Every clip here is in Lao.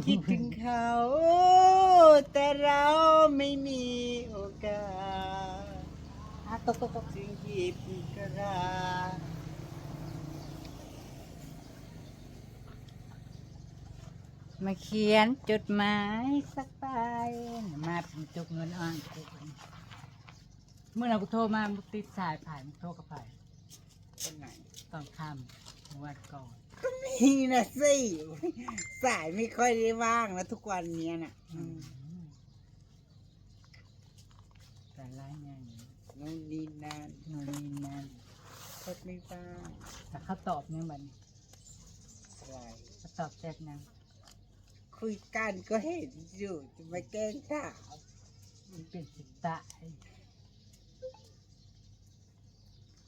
คิดถึงเขา แต่เราไม่มีโอกาส อ่ะ ตก ตก ตก จึงหยิบกระดาษ มาเขียนจดหมายสักใบ มาเป็นจกเงินอ่อน มื้อนั้นกูโทรมา มึงติดสายไผ มึงโทรกับไผ คนไหน ตอนค่ำ เมื่อวันก่อน ก็มีนะสิ สายไม่ค่อยได้ว่างนะทุกวันเนี้ยน่ะ อืม อืม แต่ร้ายไง นู่นนี่นั่น นู่นนี่นั่น ก็ไม่ว่าง แต่เขาตอบยังบัดนี้ อะไร เขาตอบแชทยัง คุยกันก็เห็นอยู่ จะมาแกล้งถาม มันเป็นสิตาย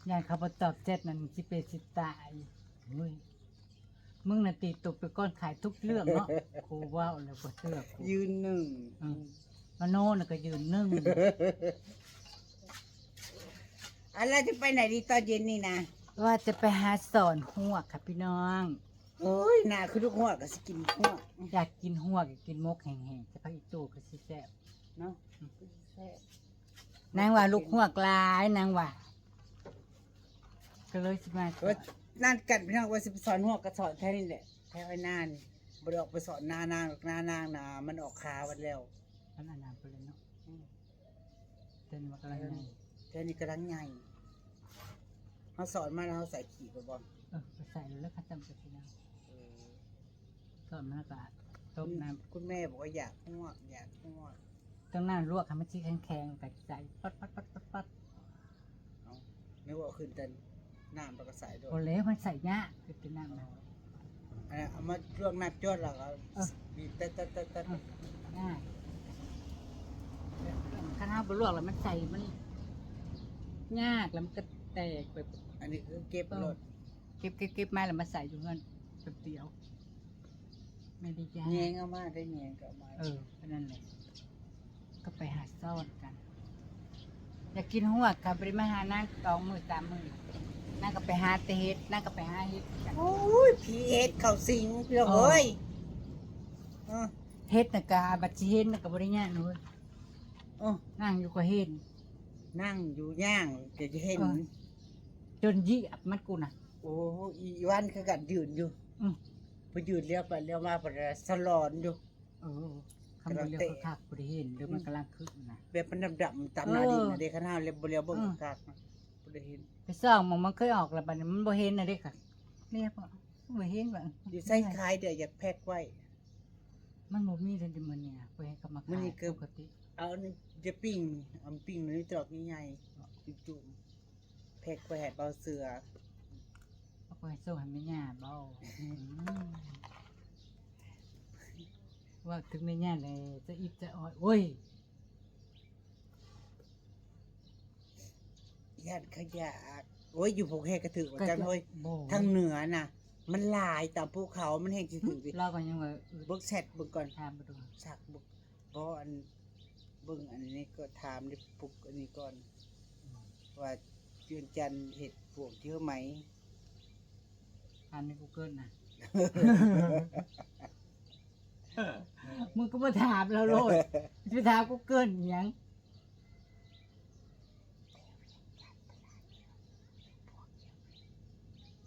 ย่านเขาบ่ตอบแชทนั่นสิเป็นสิตาย เฮ้ย มึงน่ะตีตกไปก่อนขายทุกเรื่องเนาะ กูเว้าแล้วบ่เชื่อกู ยืนหนึ่ง อืม มโนน่ะก็ยืนหนึ่ง อัน แล้วจะไปไหนดีตอนเย็นนี่นะ ว่าจะไปหาสอนฮวกค่ะพี่น้อง โอ้ย หน้าคือลูกฮวก ก็สิกินฮวก อยากกินฮวก อยากกินหมกแห้งๆ ใส่ผักอีตู๋คือสิแซ่บ เนาะ อืม คือสิแซ่บ นางว่าลูกฮวกหลาย นางว่า ก็เลยสิมา ว่านัดกันพี่น้อง ว่าสิไปสอนฮวก ก็สอนแถวนี้แหละ แถวไอ้นานี่ บ่ได้ออกไปสอนนานางหรอก นานางน่ะมันออกขาหมดแล้ว มันอันนั้นไปเลยเนาะ อืม เต้นว่ากำลังใหญ่ แถวนี้กำลังใหญ่ เฮาสอนมาแล้วเฮาใส่ขีดบ่บ่ เออ ไปใส่แล้วเขาจำไปทีหลัง เออ สอนมาก็ต้มน้ำ คุณแม่บอกว่าอยากฮวก อยากฮวก ต้องน้ำลวกให้มันสิแข็งๆ ก็ใส่ปัดๆๆๆๆ เอ้า นึกว่าขึ้นแต่น้ำแล้วก็ใส่โลด บ่แล้ว มันใส่ยาก คือแต่น้ำนะ อันนั้นเอามาลวกน้ำจวดแล้วก็ เออ บีบแต๊ดๆๆๆ เออ ง่าย คันเฮาบ่ลวกแล้วมันใส่ มันยาก แล้วมันก็แตกไป อันนี้คือเก็บโลด เออ เก็บๆๆ มาแล้วมาใส่อยู่เฮือนแป๊บเดียว ไม่ได้ยาก แยงเอามา ได้แยงก็เอามา เออ ก็นั่นแหละ ก็ไปหาสอนกัน อยากกินฮวกค่ะ บ่ได้มาหานางสองมื้อสามมื้อ นางก็ไปหาแต่เห็ด นางก็ไปหาเห็ดกัน โอ้ย ผีเห็ดเข้าสิงพี่น้องเอ้ย เออ เห็ดน่ะก็บัดสิเห็นน่ะก็บ่ได้ย่านเว้ย เออ นั่งอยู่ก็เห็น นั่งอยู่ย่างก็จะเห็น เออ จนเหยียบมันกูน่ะ โอ้ อีวันคือกันยืนอยู่ อืม พอยืนแล้วไปแล้วมา พอสะหลอนอยู่ เออ คันบ่เลี้ยวคักๆ บ่ได้เห็นเด้อ มันกำลังขึ้นนะ แบบมันดำๆ ตามหน้าดินน่ะเด้ เออ คันเฮาเลี้ยวบ่เลี้ยวเบิ่ง เออ คักๆ บ่ได้เห็น ไปส่องหม่องมันเคยออกแล้ว บัดนี้มันบ่เห็นน่ะเด้ค่ะ เรียกว่าบ่เห็นว่า อยู่ใส่ขายเด้อ อยากแพ็กไว้ มันบ่มีแล้วเด้มื้อนี้นะ บ่เห็นเขามาขาย มื้อนี้ก็ปกติ เอาอันนี้จะปิ้ง เอาปิ้งในจอกใหญ่ๆ จุ่มๆ แพ็กไว้ให้เบาเสือ เอาไปส่งให้แม่ย่าบ่ อืม เว้าถึงแม่ย่าเลย จะอิบจะออย โอ้ย ย่านเขาอยาก โอ้ย อยู่ภูแคกระถือว่าจัง ก็จะ เฮ้ย บ่ ทางเหนือน่ะ มันหลายตามภูเขา มันแฮงสิถือ ลาวก็ยังว่า เบิ่งแชทเบิ่งก่อน ถามบ่ดู สักเบิ่ง บ่ อัน เบิ่งอันนี้ก็ถามในปุกอันนี้ก่อน อืม ว่าเวียงจันทน์เฮ็ดปวกเยอะไหม ถามในกูเกิลนะ มึงก็มาถามเราโลด ไปถามกูเกิลหยัง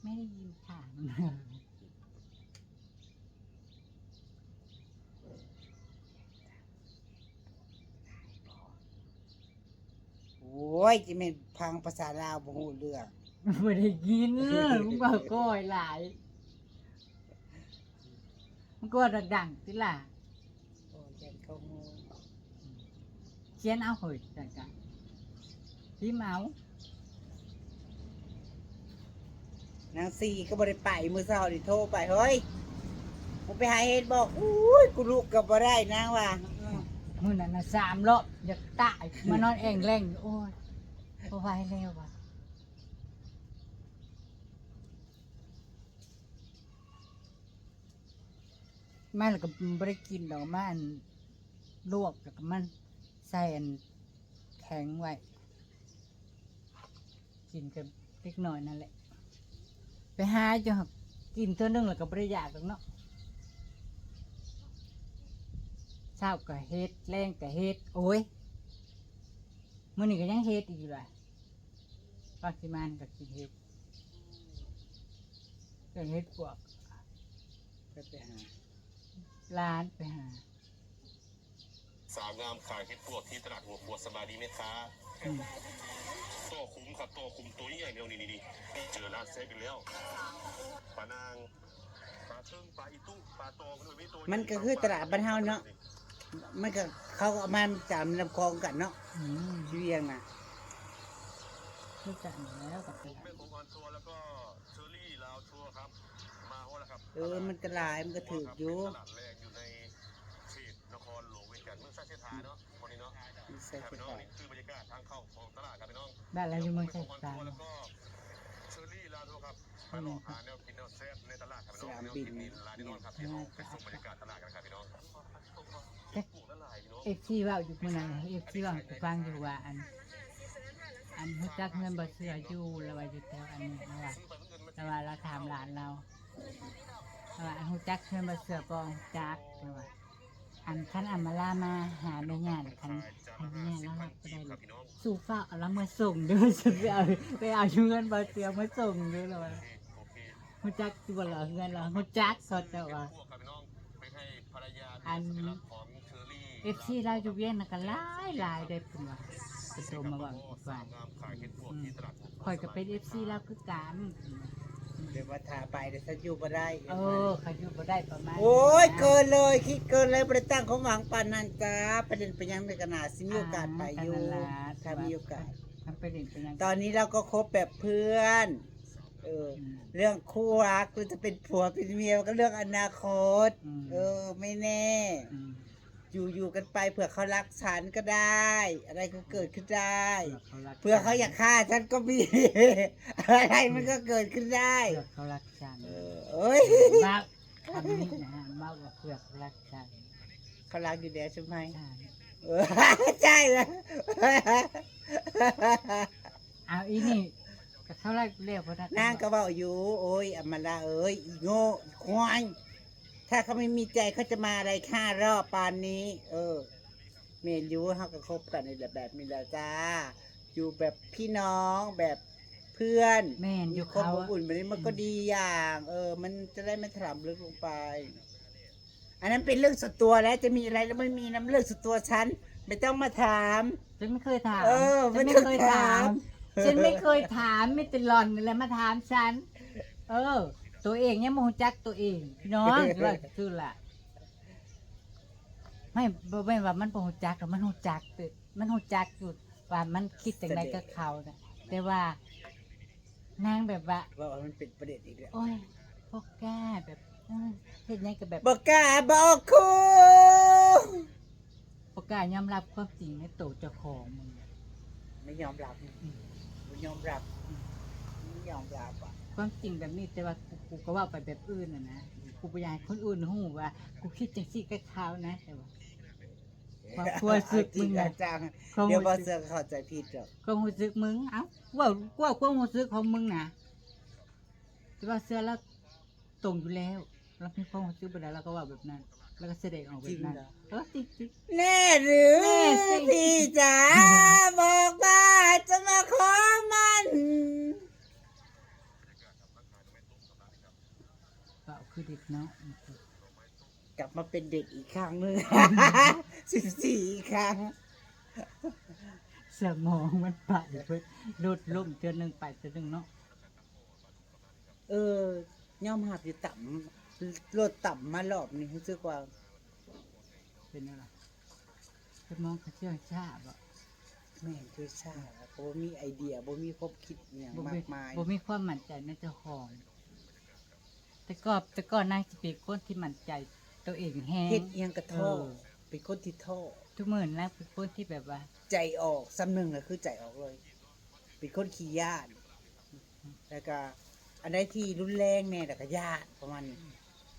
ไม่ได้ยินค่ะ โอ้ย จิแม่นฟังภาษาลาวบ่ฮู้เรื่อง บ่ได้ยิน มึงเว้าก้อยหลาย มึงก็ว่าดังๆ ติล่ะ โอ้ย ยันเขาฮู้ เขียนเอาเฮ้ย จังๆ พิมพ์เอา นางซีก็บ่ได้ไป มื้อเช้านี่โทรไป เฮ้ย มึงไปหาเห็ดบ่ อุ้ย กูลุกก็บ่ได้ นางว่า อืม มื้อนั้นน่ะสามรอบ อยากตาย มานอนแอ่งแล่งอยู่ โอ้ย บ่ไหวแล้วว่ะ มาแล้วก็บ่ได้กินดอก มาอันลวก แล้วก็มาใส่อันแข็งไว้ กินกับเด็กน้อยนั่นแหละ ไปหาอยู่ กินเทื่อนึงแล้วก็บ่ได้อยากดอกเนาะ ເຊົ້າກໍເຮັດ ແລງກໍເຮັດ ໂອ້ຍ ມື້ນີ້ກໍຍັງເຮັດອີກຢູ່ລະ ປາກຊິມານກໍກິນເຫັດ ແກງເຫັດປວກ ໄປ ໄປຫາ ຫຼານໄປຫາ ສາວງາມຂາຍເຫັດປວກທີ່ຕະຫຼາດຫົວຂົວ ສະບາຍດີແມ່ຄ້າ ອືມ ຕໍ່ຂຸມຄັບ ຕໍ່ຂຸມໂຕໃຫຍ່ໆ ແນວນີ້ ນີ້ ນີ້ ເຈີລາບແຊບອີກແລ້ວ ປານາງ ປາເຖິງ ປາອີຕຸ ປາຕອງ ມັນກໍຄືຕະຫຼາດບ້ານເຮົາເນາະ ມັນກໍ ເຂົາກໍເອົາມາຈາກແມ່ນ້ຳຂອງກັນເນາະ ອືມ ຢູ່ວຽງນະ ຄືກັນແລ້ວກັບຕະຫຼາດ ແມ່ຂອງອອນທັວ ແລ້ວກໍເຊີຣີລາວທົວຄັບ ມາຮອດແລ້ວຄັບ ເອີ ມັນກໍຫຼາຍ ມັນກໍຖືກຢູ່ ຕະຫຼາດແລກຢູ່ໃນເຂດນະຄອນຫຼວງວຽງຈັນ ເມືອງຊາຍເສດຖາເນາະ ມື້ນີ້ເນາະ ຢູ່ຊາຍເສດຖາ ພີ່ນ້ອງ ນີ້ຄືບັນຍາກາດທາງເຂົ້າຂອງຕະຫຼາດຄັບພີ່ນ້ອງ ບ້ານລາວຢູ່ເມືອງຊາຍເສດຖາ ແລ້ວກໍເຊີຣີລາວທົວຄັບ ໄປເລາະຫາແນວກິນແນວແຊບໃນຕະຫຼາດຄັບພີ່ນ້ອງ ສະໜາມບິນ ແນວກິນມີຫຼາຍແນ່ນອນຄັບ ພີ່ນ້ອງ ໄປຊົມບັນຍາກາດຕະຫຼາດກັນຄັບພີ່ນ້ອງ ເອັຟຊີເວົ້າຢູ່ມື້ນັ້ນ ເອັຟຊີເວົ້າໃຫ້ກູຟັງຢູ່ວ່າ ອັນ ອັນ ຮູ້ຈັກເຮືອນບໍ່ເຊື່ອຢູ່ ລາວວ່າຢູ່ແຖວອັນນີ້ ລາວວ່າ ລາວວ່າລາວຖາມຫຼານລາວ ລາວວ່າ ອັນ ຮູ້ຈັກເຮືອນບໍ່ເຊື່ອບໍ່? ຮູ້ຈັກ ລາວວ່າ ອັນ ຄັນອຳມາລາມາຫາແມ່ຍ່າ ຄັນ ຄັນແມ່ຍ່າລາວຮັບບໍ່ໄດ້ ສູ້ຟ້າວເອົາລາວເມືອສົ່ງເດີ ໄປເອົາ ໄປເອົາຢູ່ເຮືອນບໍ່ເຊື່ອມາສົ່ງເດີ ລາວວ່າ ຮູ້ຈັກຢູ່ບໍ່ລະເຮືອນລາວ? ຮູ້ຈັກ ເຂົາເຈົ້າວ່າ ອັນ ເອັຟຊີລາວຢູ່ວຽງນະກະຫຼາຍໆເດ້ ເພິ່ນວ່າ ເພິ່ນໂທມາເວົ້າໃຫ້ຟັງ ອືມ ຂ້ອຍກະເປັນເອັຟຊີລາວຄືກັນ ແບບວ່າຖ້າໄປແລ້ວຊັ້ນຢູ່ບໍ່ໄດ້ ເອີ ຄັນຢູ່ບໍ່ໄດ້ປະມານ ໂອ້ຍ ເກີນເລີຍ ຄິດເກີນເລີຍ ບໍ່ໄດ້ຕັ້ງຄວາມຫວັງປານນັ້ນຈ້າ ໄປຫຼິ້ນໄປຫຍັງໃດກະໜ້າຊິມີໂອກາດໄປຢູ່ ຖ້າມີໂອກາດ ຕອນນີ້ລາວກໍຄົບແບບເພື່ອນ ເອີ ອືມ ເລື່ອງຄູ່ຮັກ ຫຼືຈະເປັນຜົວເປັນເມຍ ມັນກໍເລື່ອງອະນາຄົດ ອືມ ເອີ ໄມ່ແນ່ ອືມ ຢູ່ໆກັນໄປ ເຜື່ອເຂົາຮັກສັນກໍໄດ້ ອະໄລກໍເກີດຂຶ້ນໄດ້ ເຜື່ອເຂົາຢາກຂ້າສັນກໍມີ ອະໄລມັນກໍເກີດຂຶ້ນໄດ້ ເຜື່ອເຂົາຮັກສັນ ເອີ ໂອ້ຍ ເວົ້າຄຳນີ້ນະ ເວົ້າວ່າເຜື່ອເຂົາຮັກສັນ ເຂົາຮັກຢູ່ແລ້ວໃຊ່ໄໝ? ໃຊ່ ເອີ ໃຊ່ລະ ເອົາອີນີ້ ກໍເທົ່າໃດແລ້ວບໍ່ໄດ້ ນາງກໍເວົ້າຢູ່ ໂອ້ຍ ອຳມາລາເອີຍ ອີໂງ່ ອີຄວາຍ ຖ້າເຂົາໄມ່ມີໃຈ ເຂົາຈະມາອະໄລຫ້າຮອບປານນີ້ ເອີ ແມ່ນຢູ່ ເຮົາກໍຄົບກັນນີ້ແຫຼະ ແບບນີ້ແຫຼະຈ້າ ຢູ່ແບບພີ່ນ້ອງ ແບບເພື່ອນ ແມ່ນ ມີຄວາມອົບອຸ່ນແບບນີ້ ມັນກໍດີຢ່າງ ເອີ ມັນຈະໄດ້ ມັນຖະຫຼຳເລິກລົງໄປ ອັນນັ້ນເປັນເລື່ອງສ່ວນຕົວແລ້ວ ຈະມີອະໄລແລ້ວ ມັນມີນຳເລື່ອງສ່ວນຕົວ ສັນບໍ່ຕ້ອງມາຖາມ ສັນບໍ່ເຄີຍຖາມ ເອີ ສັນບໍ່ເຄີຍຖາມ ສັນບໍ່ເຄີຍຖາມ ມີແຕ່ຫຼອນນີ້ແຫຼະມາຖາມສັນ ເອີ ໂຕເອງຍັງບໍ່ຮູ້ຈັກໂຕເອງ ພີ່ນ້ອງ ວ່າຊື່ລະ ໄມ່ ບໍ່ແມ່ນວ່າມັນບໍ່ຮູ້ຈັກດອກ ມັນຮູ້ຈັກ ມັນຮູ້ຈັກຢູ່ວ່າມັນຄິດຈັ່ງໃດກັບເຂົານະ ແຕ່ວ່າ ນາງແບບວ່າ ເວົ້າໃຫ້ມັນເປັນປະເດັນອີກແລ້ວ ໂອ້ຍ ບໍ່ກ້າແບບ ເອີ ເຮັດຫຍັງກໍແບບ ບໍ່ກ້າບອກຄູ ບໍ່ກ້າຍອມຮັບຄວາມຈິງໃນໂຕເຈົ້າຂອງ ມຶງ ໄມ່ຍອມຮັບ ອືມ ບໍ່ຍອມຮັບ ອືມ ໄມ່ຍອມຮັບອະ ຄວາມຈິງແບບນີ້ ແຕ່ວ່າກູ ກູກໍເວົ້າໄປແບບອື່ນຫັ້ນນະ ກູບໍ່ຢາກໃຫ້ຄົນອື່ນຮູ້ວ່າກູຄິດຈັ່ງຊີ້ກັບເຂົານະ ແຕ່ວ່າ ຄວາມ ຄວາມຮູ້ສຶກມຶງນະ ເອົາຈິງເອົາຈັງ ຄວາມ ດຽວບໍ່ເຊື່ອເຂົ້າໃຈຜິດດອກ ຄວາມຮູ້ສຶກມຶງ ເອົ້າ ເວົ້າ ເວົ້າຄວາມຮູ້ສຶກຂອງມຶງນະ ແຕ່ວ່າເຊື່ອລາວຕົງຢູ່ແລ້ວ ລາວມີຄວາມຮູ້ສຶກແບບໃດລາວກໍເວົ້າແບບນັ້ນ ລາວກໍສະແດງອອກແບບນັ້ນ ຈິງເດີ ເອີ ຈິງໆ ແນ່ຫຼື ແນ່ສິ ພີ່ຈ໋າ ບອກມາ ຈະມາຂໍມັນ ເວົ້າຄືເດັກເນາະ ກັບມາເປັນເດັກອີກຄັ້ງໜຶ່ງ ສິບສີ່ອີກຄັ້ງ ສະໝອງມັນໄປເບິດ ລົດລົ້ມເທື່ອໜຶ່ງໄປເທື່ອໜຶ່ງເນາະ ເອີ ຍອມຮັບຢູ່ ຕຳ ລົດຕຳມາລອບນີ້ ຮູ້ສຶກວ່າ ເປັນແນວໃດ? ສະໝອງກະເຊື່ອງຊ້າບໍ? ແມ່ນ ຄືຊ້າ ເຂົາບໍ່ມີໄອເດຍ ບໍ່ມີຄວາມຄິດອີ່ຫຍັງ ບໍ່ມີ ມາກມາຍ ບໍ່ມີຄວາມໝັ້ນໃຈໃນເຈົ້າຂອງ. ແຕ່ກ່ອນ ແຕ່ກ່ອນນາງຊິເປັນຄົນທີ່ໝັ້ນໃຈໂຕເອງແຮງ ເຮັດອີ່ຫຍັງກະທໍ້ ເອີ ເປັນຄົນທີ່ທໍ້. ທຸກມື້ນາງເປັນຄົນທີ່ແບບວ່າ ໃຈອອກ ສ່ຳໜຶ່ງນະ ຄືໃຈອອກເລີຍ ເປັນຄົນຂີ້ຢ້ານ. ແລ້ວກະອັນໃດທີ່ຮຸນແຮງແດ່ ແລ້ວກະຢ້ານ ປະມານນີ້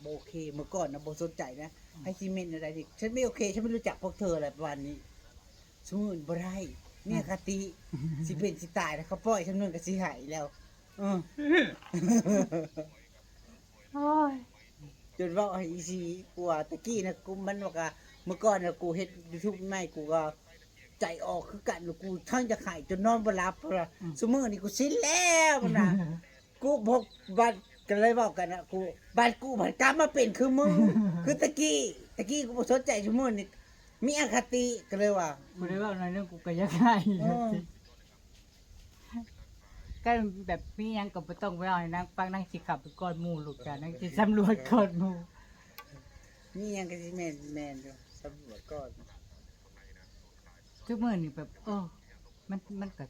ບໍ່ໂອເຄ. ເມື່ອກ່ອນນະບໍ່ສົນໃຈນະ ໃຜຊິເມັ້ນແນວໃດນີ້ "ฉันไม่โอเค ฉันไม่รู้จักพวกเธอ" ແຫຼະ ປະມານນີ້. ຊຸມື້ນີ້ບໍ່ໄດ້ ມີອະຄະຕິ ຊິເປັນຊິຕາຍແລ້ວ ເຂົາປ່ອຍສ່ຳໜຶ່ງກະຊິໄຫ້ແລ້ວ. ເອີ ໂອ້ຍ ຈົນເວົ້າໃຫ້ອີ່ສີກວ່າ ແຕ່ກີ້ນະ ກຸມມັນວ່າກະ ເມື່ອກ່ອນນະ ກູເຮັດຢູທູບໃໝ່ ກູກໍໃຈອອກຄືກັນ ກູທັງຢາກໄຫ້ຈົນນອນບໍ່ຫຼັບ ເພາະວ່າ ອືມ ຊຸມື້ນີ້ກູຊິນແລ້ວນະ ກູບໍ່ ບັດກໍເລີຍເວົ້າກັນນະ ກູ ບັດກູພັດກັບມາເປັນຄືມຶງ ຄືຕະກີ້ ຕະກີ້ກູບໍ່ສົນໃຈ ຊຸມື້ນີ້ມີອະຄະຕິ ກໍເລີຍວ່າ ບໍ່ໄດ້ເວົ້າໜ້ອຍໜຶ່ງ ກູກໍຢາກໄຫ້ ເອີ ກໍແບບມີຫຍັງກໍບໍ່ຕ້ອງເວົ້າໃຫ້ນາງຟັງ ນາງຊິເຂົ້າໄປກ່ອນໝູ່ ລູກຈາ ນາງຊິສຳຫຼວດກ່ອນໝູ່ ມີຫຍັງກໍຊິແມ່ນ ແມ່ນຢູ່ ສຳຫຼວດກ່ອນ. ທຸກມື້ນີ້ແບບ ໂອ້ ມັນ ມັນກໍ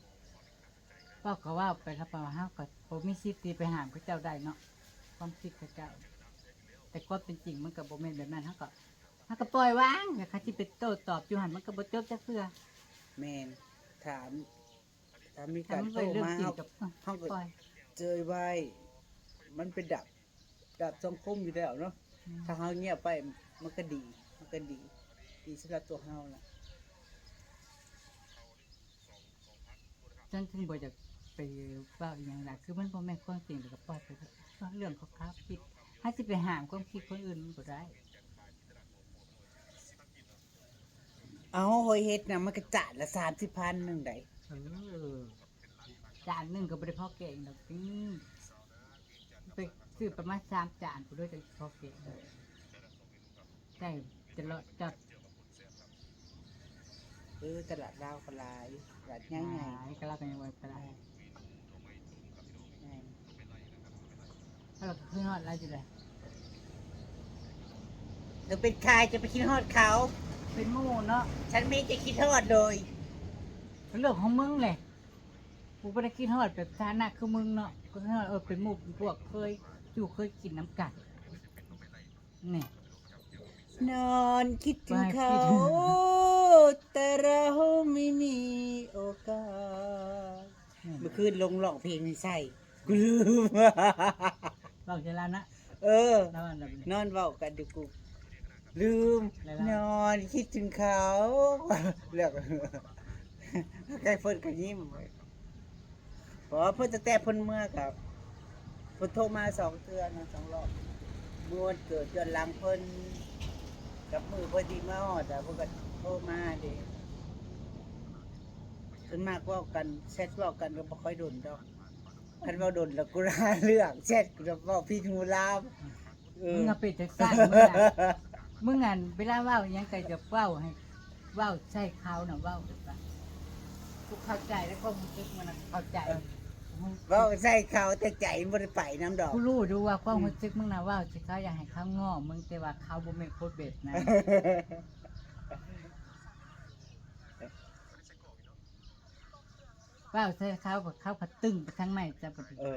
ເວົ້າກໍເວົ້າໄປ ແລ້ວເຮົາກໍບໍ່ມີສິດທີ່ໄປຫ້າມເຂົາເຈົ້າໄດ້ເນາະ ຄວາມຄິດເຂົາເຈົ້າ ແຕ່ຄວາມເປັນຈິງມັນກໍບໍ່ແມ່ນແບບນັ້ນ ເຮົາກໍ ເຮົາກໍປ່ອຍວາງ ແລ້ວເຂົາຊິໄປໂຕ້ຕອບຢູ່ຫັ້ນ ມັນກໍບໍ່ຈົບຈັກເທື່ອ. ແມ່ນ ຖ້າ ຖ້າມີການໂຕ້ມາ ເຮົາ ເຮົາກໍເຈີຍໄວ້ ມັນເປັນດາບ ດາບສອງຄົມຢູ່ແລ້ວເນາະ ອືມ ຖ້າເຮົາງຽບໄປ ມັນກໍດີ ມັນກໍດີ ດີສຳລັບຕົວເຮົານະ. ຈັ່ງຈຶ່ງບໍ່ຢາກໄປເວົ້າອີ່ຫຍັງຫຼາຍ ຄືມັນບໍ່ແມ່ນຄວາມຈິງ ແລ້ວກໍປ່ອຍໄປເຖາະ ເວົ້າເລື່ອງຂາວໆ ຄິດ ເຮົາຊິໄປຫ້າມຄວາມຄິດຄົນອື່ນມັນບໍ່ໄດ້. ເອົາ ຂ້ອຍເຮັດນະ ມັນກໍຈານລະສາມສິບພັນໜຶ່ງໃດ໋. ເອີ ຈານໜຶ່ງກໍບໍ່ໄດ້ພໍແກງດອກຕິ ໄປຊື້ປະມານສາມຈານພຸ້ນເດີ ຈັ່ງພໍແກງ ໃຊ້ຕະຫຼອດຈັບ. ເອີ ຕະຫຼາດລາວກໍຫຼາຍ ຕະຫຼາດໃຫຍ່ໆ ຫຼາຍ ກໍລາວກໍຍັງວ່າຕະຫຼາດ ແມ່ນ ເອີ ຄືຮອດລາວຢູ່ເດ ເອີ ເປັນໃຜຈະໄປຄິດຮອດເຂົາ ເປັນໝູ່ເນາະ ສັນມີຈະຄິດຮອດໂດຍ ເລື່ອງຂອງມຶງແຫຼະ ກູບໍ່ໄດ້ຄິດຮອดແບບຖານະຄືມຶງເນາະ ກູຄິດຮອດ ເອີ ເປັນໝູ່ເປັນພວກ ເຄີຍຢູ່ເຄີຍກິນນຳກັນ. ນີ້ ນອນຄິດເຖິງເຂົາ ແຕ່ເຮົາໄມ່ມີໂອກາດ ອືມ ມື້ຄືນລົງຮ້ອງເພງໃຫ້ໃສ່ ກູລືມ ເວົ້າໃສ່ລາວນະ ເອີ ລາວວ່າແບບນີ້ ນອນເວົ້າກັນຢູ່ ກູລືມ ແລ້ວລາວ ນອນຄິດເຖິງເຂົາ ແລ້ວ ໃກ້ເພິ່ນກໍຍິ້ມ. ບໍ່ ເພິ່ນ ຕັ້ງແຕ່ເພິ່ນເມືອກໍ ເພິ່ນໂທມາສອງເທື່ອນະ ສອງຮອບ ມື້ວັນເກີດຍ້ອນຫຼັງເພິ່ນ ກັບມື້ເພິ່ນຊິມາຮອດ ແລ້ວເພິ່ນກໍໂທມາເດ້ ສ່ວນມາກເວົ້າກັນ ແຊັດເວົ້າກັນກໍບໍ່ຄ່ອຍດົນດອກ ຄັນເວົ້າດົນແລ້ວກູຫາເລື່ອງ ແຊັດກໍເວົ້າຜິດຫູລາວ. ເອີ ມຶງກໍເປັນຈັ່ງຊັ້ນ ມຶງນະ ມຶງອັນ ເວລາເວົ້າອີ່ຫຍັງກໍຈະເວົ້າໃຫ້ ເວົ້າໃສ່ເຂົານະ ເວົ້າແບບວ່າ ກູເຂົ້າໃຈແລ້ວ ຄວາມຮູ້ສຶກມຶງນະ ເຂົ້າໃຈ ເອີ ເວົ້າໃສ່ເຂົາ ແຕ່ໃຈມັນບໍ່ໄດ້ໄປນຳດອກ ກູຮູ້ຢູ່ວ່າຄວາມ ອືມ ຮູ້ສຶກມຶງນະ ເວົ້າໃສ່ເຂົາ ຢາກໃຫ້ເຂົາງໍ້ມຶງ ແຕ່ວ່າເຂົາບໍ່ແມ່ນຄົນແບບນັ້ນ ເວົ້າໃສ່ເຂົາ ເຂົາກໍຕຶງໄປທາງໃໝ່ຊະບັດນີ້ ເອີ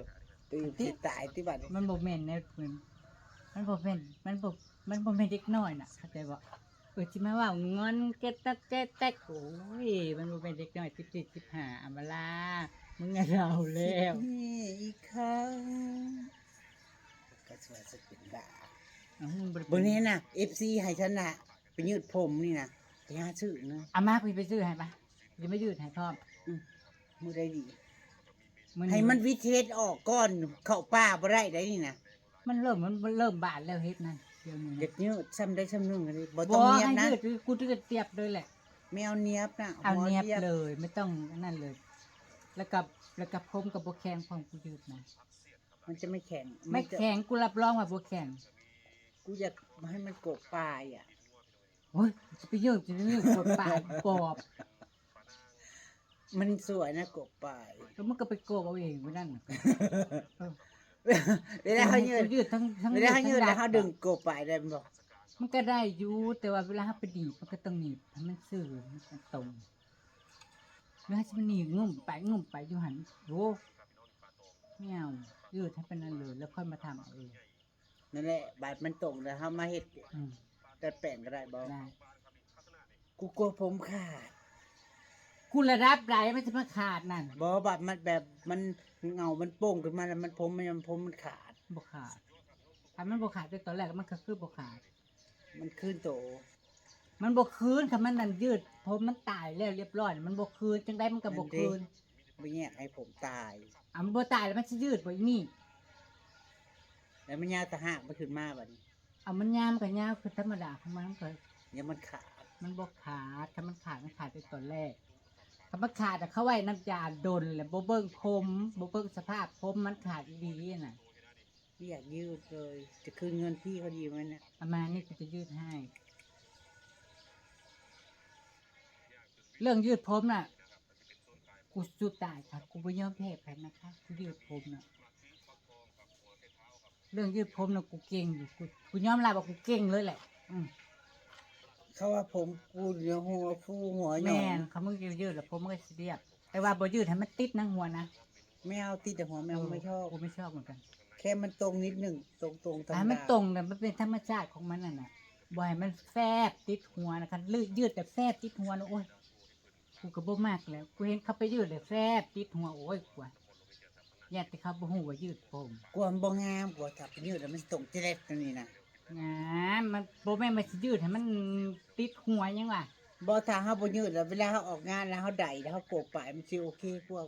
ຕື່ມຊິຕາຍຕິບັດນີ້ ມັນບໍ່ແມ່ນແນວ ມັນ ມັນບໍ່ແມ່ນ ມັນບໍ່ ມັນບໍ່ແມ່ນເດັກນ້ອຍນະ ເຂົ້າໃຈບໍ່? ເອີ ຊິມາເວົ້າງອນແກະຕັກແກະແຕັກ ໂອ້ຍ ມັນບໍ່ແມ່ນເດັກນ້ອຍສິບສີ່ ສິບຫ້າ ອຳມາລາ ມຶງອະເຖົ້າແລ້ວ ຄິດແນ່ອີກຄັ້ງ ກໍຊິວ່າຊິເປັນບ້າ ເອົ້າ ມຶງບໍ່ໄດ້ ເບິ່ງແນ່ນະ ເອັຟຊີ ໃຫ້ຊັ້ນນະ ໄປຍືດຜົມນີ້ນະ ໄປຫາຊື້ນະ ເອົາມາ ກູຊິໄປຊື້ໃຫ້ປະ ຊິມາຍືດໃຫ້ພ້ອມ ອືມ ມື້ໃດດີ? ມື້ນີ້ ໃຫ້ມັນວິດເຮັດອອກກ່ອນ ເຂົ້າປ່າບໍ່ໄດ້ໄດ໋ນີ້ນະ ມັນເລີ່ມ ມັນເລີ່ມບານແລ້ວເຫັດນັ້ນ ດຽວນີ້ນະ ຢາກຍືດຊ່ຳໃດຊ່ຳໜຶ່ງ ບໍ່ຕ້ອງນຽບນະ ບໍ່ໃຫ້ຍືດ ກູຈະຕຽບເລີຍແຫຼະ ແມ່ນເອົານຽບນະ ເອົານຽບເລີຍ ບໍ່ຕ້ອງອັນນັ້ນເລີຍ ແລ້ວກໍ ແລ້ວກໍຜົມກໍບໍ່ແຂງ ຂອງກູຍືດນະ ມັນຈະໄມ່ແຂງ ໄມ່ແຂງ ກູຮັບຮອງວ່າບໍ່ແຂງ ກູຢາກໃຫ້ມັນໂກກປາຍອະ ໂອ້ຍ ຊິໄປຍືດ ຊິໄປຍືດໂກກປາຍ ປອບ ມັນສວຍນະ ໂກກປາຍ ແລ້ວມັນກໍໄປໂກກເອົາເອງໄວ້ນັ້ນນະ ເວລາເຮົາຍືດ ເວລາເຮົາຍືດ ເວລາເຮົາຍືດແລ້ວເຮົາດຶງໂກກປາຍໄດ້ບໍ່? ມັນກໍໄດ້ຢູ່ ແຕ່ວ່າເວລາເຮົາໄປໜີບ ມັນກໍຕ້ອງໜີບໃຫ້ມັນຊື່ ໃຫ້ມັນຕົງ ແລ້ວເຮົາຊິມາໜີບງຸ້ມໄປງຸ້ມໄປຢູ່ຫັ້ນ ໂອ້ ແນວຍືດໃຫ້ປານນັ້ນເລີຍ ແລ້ວຄ່ອຍມາທຳເອົາເອງ. ນັ້ນແຫຼະ ບາດມັນຕົງແລ້ວເຮົາມາເຮັດ ອືມ ດັດແປງກໍໄດ້ບໍ່? ໄດ້ ກູກົວຜົມຂາດ ກູລະດັບໃດມັນຊິມາຂາດນັ້ນ ບໍ່ ບາດມັນແບບມັນເຫງົາມັນໂປ່ງຂຶ້ນມາແລ້ວມັນຜົມ ມັນ ຜົມມັນຂາດ ບໍ່ຂາດ ຄັນມັນບໍ່ຂາດແຕ່ຕອນແລກມັນກໍຄືບໍ່ຂາດ ມັນຄືນໂຕ ມັນບໍ່ຄືນ ຄັນມັນນັ້ນຍືດ ຜົມມັນຕາຍແລ້ວລຽບຮ້ອຍ ມັນບໍ່ຄືນ ຈັ່ງໃດມັນກໍບໍ່ຄືນ ບໍ່ແຍກໃຫ້ຜົມຕາຍ ອ່າ ມັນບໍ່ຕາຍແລ້ວມັນຊິຍືດບໍ່ອີ່ນີ້ ແລ້ວມັນຍາວຕາຫາກມັນຂຶ້ນມາບັດນີ້ ເອົາ ມັນຍາວມັນກໍຍາວຄືທຳມະດາຂອງມັນ ມັນກໍ ຢ່າມັນຂາດ. ມັນບໍ່ຂາດ, ຄັນມັນຂາດ ມັນຂາດແຕ່ຕອນແລກ. ຄັນມັນຂາດນະ ເຂົາໄວ້ນ້ຳຢາດົນແລ້ວ ບໍ່ເບິ່ງຜົມ ບໍ່ເບິ່ງສະພາບຜົມ ມັນຂາດອີ່ຫຼີນະ. ບໍ່ຢາກຢືດເລີຍ ຈະຄືນເງິນພີ່ເຂົາດີບໍ່ນະ? ປະມານນີ້ ກູຈະຢືດໃຫ້. ເລື່ອງຢືດຜົມນະ ກູສູ້ຕາຍຄ່ະ ກູບໍ່ຍອມແພ້ໃຜນະຄະ ກູຢືດຜົມນະ. ເລື່ອງຢືດຜົມນະ ກູເກັ່ງຢູ່ ກູ ກູຍອມຮັບວ່າກູເກັ່ງເລີຍແຫຼະ. ອືມ ເຂົາວ່າຜົມກູຢູ່ຫົວຟູຫົວຫຍ້ອງ. ແມ່ນ ຄັນມຶງຢືດແລ້ວຜົມມັນກໍຊິລຽບ ແຕ່ວ່າບໍ່ຢືດໃຫ້ມັນຕິດນຳຫົວນະ. ແມ່ເຮົາຕິດແຕ່ຫົວ ແມ່ເຮົາບໍ່ຊອບ. ເອີ ກູບໍ່ຊອບເໝືອນກັນ. ແຄ່ມັນຕົງນິດໜຶ່ງ ຕົງໆ ທຳມະດາ. ໃຫ້ມັນຕົງນະ ມັນເປັນທຳມະຊາດຂອງມັນນັ້ນນະ. ບໍ່ໃຫ້ມັນແຟບຕິດຫົວນະ ຄັນຢືດແຕ່ແຟບຕິດຫົວນະ ໂອ້ຍ ກູກໍບໍ່ມັກແລ້ວ. ກູເຫັນເຂົາໄປຢືດແລ້ວແຟບຕິດຫົວ ໂອ້ຍ ກວ່າ ຢ້ານແຕ່ເຂົາບໍ່ຮູ້ວ່າຢືດຜົມ. ກວ່າມັນບໍ່ງາມ ກວ່າຖ້າໄປຢືດແລ້ວມັນຊິຕົງຈະແລດແນວນີ້ນະ. ງາມ ມັນບໍ່ແມ່ນວ່າຊິຢືດໃຫ້ມັນຕິດຫົວຫຍັງວ່າ. ບໍ່ ຖ້າເຮົາບໍ່ຢືດແລ້ວ ເວລາເຮົາອອກງານແລ້ວເຮົາໄດ້ ແລ້ວເຮົາກົບປາຍ ມັນຊິໂອເຄກວ່າ.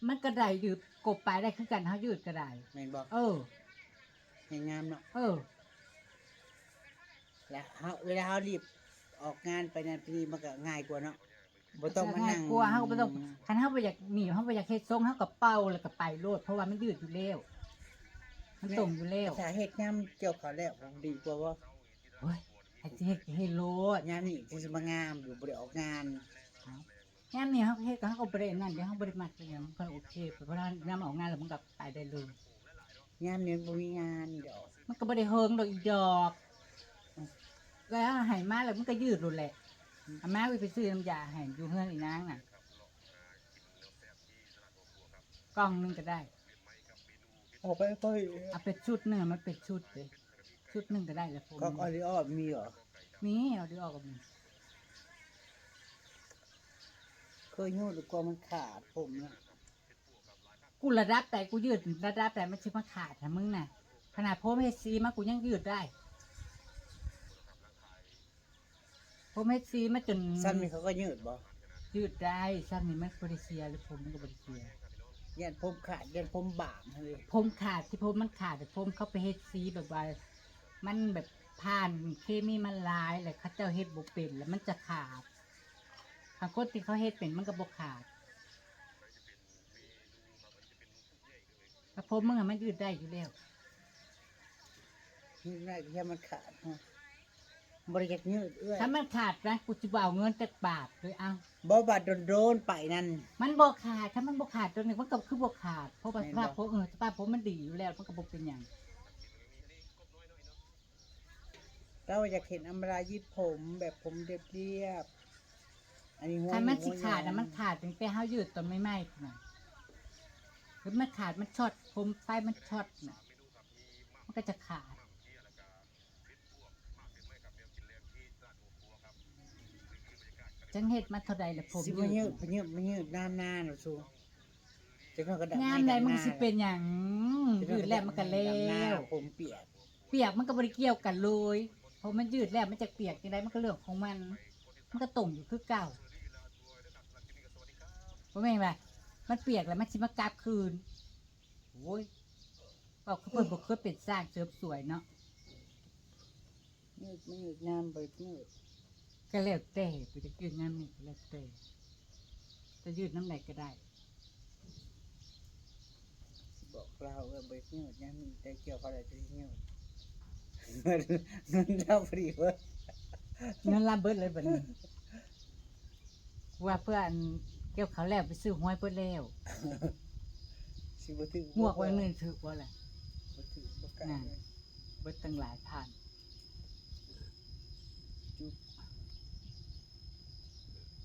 ມັນກໍໄດ້ຢູ່ ກົບປາຍໄດ້ຄືກັນ ເຮົາຢືດກໍໄດ້ ແມ່ນບໍ່? ເອີ ໃຫ້ງາມເນາະ. ເອີ ແລ້ວເຮົາ ເວລາເຮົາລີບອອກງານໄປນັ້ນໄປນີ້ ມັນກໍງ່າຍກວ່າເນາະ. ບໍ່ຕ້ອງມານັ່ງ ເຮົາກໍບໍ່ຕ້ອງ ຄັນເຮົາບໍ່ຢາກໜີບ ເຮົາບໍ່ຢາກເຮັດຊົງ ເຮົາກໍເປົ່າແລ້ວກໍໄປໂລດ ເພາະວ່າມັນຢືດຢູ່ແລ້ວ ມັນຕົງຢູ່ແລ້ວ. ຖ້າເຮັດຍາມກ່ຽວເຂົ້າແລ້ວດີກວ່າບໍ່? ໂອ້ຍ ໃຜຊິເຮັດກໍເຮັດໂລດ. ຍາມນີ້ຈັ່ງຊິມາງາມຢູ່ ບໍ່ໄດ້ອອກງານ. ເອົ້າ ຍາມນີ້ເຮົາເຮັດ ເຮົາກໍບໍ່ໄດ້ນັ້ນເດ້ ເຮົາບໍ່ໄດ້ມັດຫຍັງ ມັນກໍໂອເຄ ເພາະວ່າຍາມອອກງານແລ້ວມັນກໍໄປໄດ້ເລີຍ. ຍາມນີ້ມັນບໍ່ມີງານດອກ ມັນກໍບໍ່ໄດ້ເຫິງດອກອີ່ດອກ. ແລ້ວໃຫ້ມາແລ້ວມັນກໍຢືດໂລດແຫຼະ. ອືມ ເອົາມາໄວ້ໄປຊື້ນ້ຳຢາໃຫ້ຢູ່ເຮືອນອີນາງນະ ກ່ອງໜຶ່ງກໍໄດ້. ເອົາໄປ ເອົາໄປຊຸດໜຶ່ງ ມັນເປັນຊຸດເດ້ ຊຸດໜຶ່ງກໍໄດ້ແລ້ວ. ຂອງອອດີອໍມີບໍ່? ມີອອດີອໍກໍມີ. ເຄີຍຮູ້ແຕ່ກວ່າມັນຂາດຜົມນະ. ກູລະດັບໃດ ກູຢືນລະດັບໃດ ມັນຊິມາຂາດໃຫ້ມຶງນະ. ຂະໜາດຜົມເຮັດສີມາ ກູຍັງຢືດໄດ້. ຜົມເຮັດສີມາຈົນ ຊ່ຳນີ້ເຂົາກໍຢືດບໍ່? ຢືດໄດ້ ຊ່ຳນີ້ມັນບໍ່ໄດ້ເສຍ ຫຼືຜົມມັນກໍບໍ່ໄດ້ເສຍ. ຢ້ານຜົມຂາດ ຢ້ານຜົມບາງເລີຍ. ຜົມຂາດ ທີ່ຜົມມັນຂາດ ຜົມເຂົາໄປເຮັດສີແບບວ່າ ມັນແບບຜ່ານເຄມີມາຫຼາຍ ແລ້ວເຂົາເຈົ້າເຮັດບໍ່ເປັນ ແລ້ວມັນຈະຂາດ. ຖ້າຄົນທີ່ເຂົາເຮັດເປັນມັນກໍບໍ່ຂາດ. ແລ້ວຜົມມຶງອະ ມັນຢືດໄດ້ຢູ່ແລ້ວ. ຢືດໄດ້ກໍຢ່າມັນຂາດເນາະ. ບໍ່ໄດ້ຢາກຢືດເອື້ອຍ. ຖ້າມັນຂາດນະ ກູຊິບໍ່ເອົາເງິນຈັກບາດເລີຍ. ເອົ້າ ບໍ່ ບາດໂດນໆໄປນັ້ນ ມັນບໍ່ຂາດ. ຖ້າມັນບໍ່ຂາດຕົວນີ້ ມັນກໍຄືບໍ່ຂາດ ເພາະວ່າ ແມ່ນບໍ່? ສະພາບຜົມ ເອີ ສະພາບຜົມມັນດີຢູ່ແລ້ວ ມັນກໍບໍ່ເປັນຫຍັງ. ລາວຢາກເຫັນອຳມາລາຢືດຜົມແບບຜົມລຽບໆ. ອັນນີ້ຫົວ ຄັນມັນຊິຂາດນະ ມັນຂາດຕັ້ງແຕ່ເຮົາຢືດຕອນໃໝ່ໆພຸ້ນນະ. ຄືມັນຂາດ ມັນຊັອດ ຜົມໄຟມັນຊັອດນະ ມັນກໍຈະຂາດ. ຈັ່ງເຮັດມາເທົ່າໃດລະຜົມ ຊິມາຍືດ ຍືດ ມາຍືດນານໆ ລະສູ. ຈັກໜ້ອຍກໍດຳ ຍາມໃດມັນຊິເປັນຫຍັງ? ຍືດແລ້ວມັນກໍແລ້ວ. ຜົມປຽກ ປຽກມັນກໍບໍ່ໄດ້ກ່ຽວກັນເລີຍ ເພາະມັນຍືດແລ້ວ ມັນຈະປຽກຈັ່ງໃດ ມັນກໍເລື່ອງຂອງມັນ ມັນກໍຕົງຢູ່ຄືເກົ່າ. ບໍ່ແມ່ນວ່າມັນປຽກແລ້ວມັນຊິມາກັບຄືນ. ໂອ້ຍ ເວົ້າຄືເພິ່ນບໍ່ເຄີຍເປັນຊ່າງເສີມສວຍເນາະ. ຍືດ ມັນຍືດງາມ ບໍ່ຍືດ ກໍແລ້ວແຕ່ ຜູ້ຈະຍືດງາມນີ້ກໍແລ້ວແຕ່ ຈະຍືດນຳໃດກໍໄດ້. ຊິບອກລາວ ເອີ ບໍ່ຍືດຍາມນີ້ ແຕ່ກ່ຽວເຂົ້າແລ້ວຈະຍືດ. ເງິນລາວພໍດີເບີດ ເງິນລາວເບີດເລີຍບັດນີ້. ວ່າເພື່ອອັນກ່ຽວເຂົ້າແລ້ວໄປຊື້ຫວຍເບີດແລ້ວ. ຊິບໍ່ຖືກ ງວດວັນໜຶ່ງຖືກບໍ່ລະ? ບໍ່ຖືກ ບໍ່ກະ ນັ້ນ ເບີດຕັ້ງຫຼາຍພັນ. ຈຸບ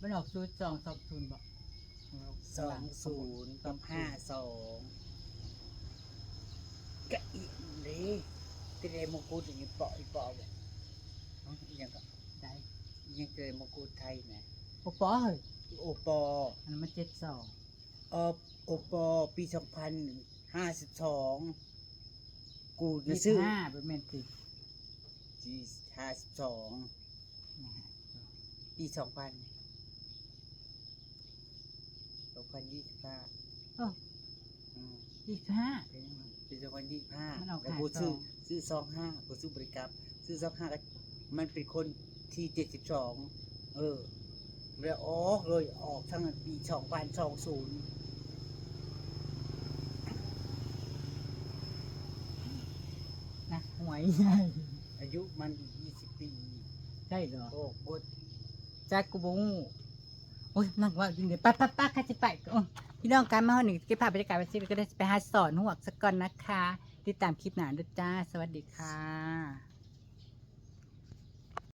ມັນອອກສູນສອງ ສອງສູນບໍ່? ສອງສູນກັບຫ້າສອງ. ກະອີກເດ້ ທີ່ໄດ້ມະກຸດອີ່ເປາະ ອີ່ເປາະບໍ່? ຫຶ ອີ່ຫຍັງກໍ ໃດ ອີ່ຫຍັງ ທີ່ໄດ້ມະກຸດໄທນະ ໂອປໍ ເຮີ້ຍ ໂອປໍ ອັນນັ້ນມັນເຈັດສອງ. ອອບ ໂອປໍ ປີສອງພັນຫ້າສິບສອງ ກູນະຊື້ ຫ້າ ບໍ່ແມ່ນຕິ ປີຫ້າສິບສອງ ນະ ປີສອງພັນ ສອງພັນຊາວຫ້າ ເອີ ອືມ ຊາວຫ້າ ເປັນຫຍັງວະ ປີສອງພັນຊາວຫ້າ ມັນອອກ ແລ້ວກູຊື້ ຫ້າສອງ ຊື້ຊາວຫ້າ ກູຊື້ບໍ່ໄດ້ກັບ ຊື້ຊາວຫ້າ ກໍມັນເປັນຄົນ ທີເຈັດສິບສອງ ເອີ ແລ້ວອອກເລີຍ ອອກທັງປີສອງພັນສອງສິບ ນະ ຫວຍໃຫຍ່ ອາຍຸມັນອີກຊາວປີ ໃຊ່ເຫລອ? ໂອ້ ບົດ ຈັກ ກູບໍ່ຮູ້. ໂອ້ຍ ນັກເວົ້າຈິງເດ ໄປໆໆ ຂ້າຊິໄປ. ໂອ້ຍ ພີ່ນ້ອງ ກັບມາຮອດນີ້ ເກັບພາບບັນຍາກາດໄວ້ຊິ ກໍໄດ້ໄປຫາສອນຮວກສາກ່ອນນະຄະ. ຕິດຕາມຄລິບໜ້າເດີ້ຈ້າ. ສະຫວັດດີຄ່ະ.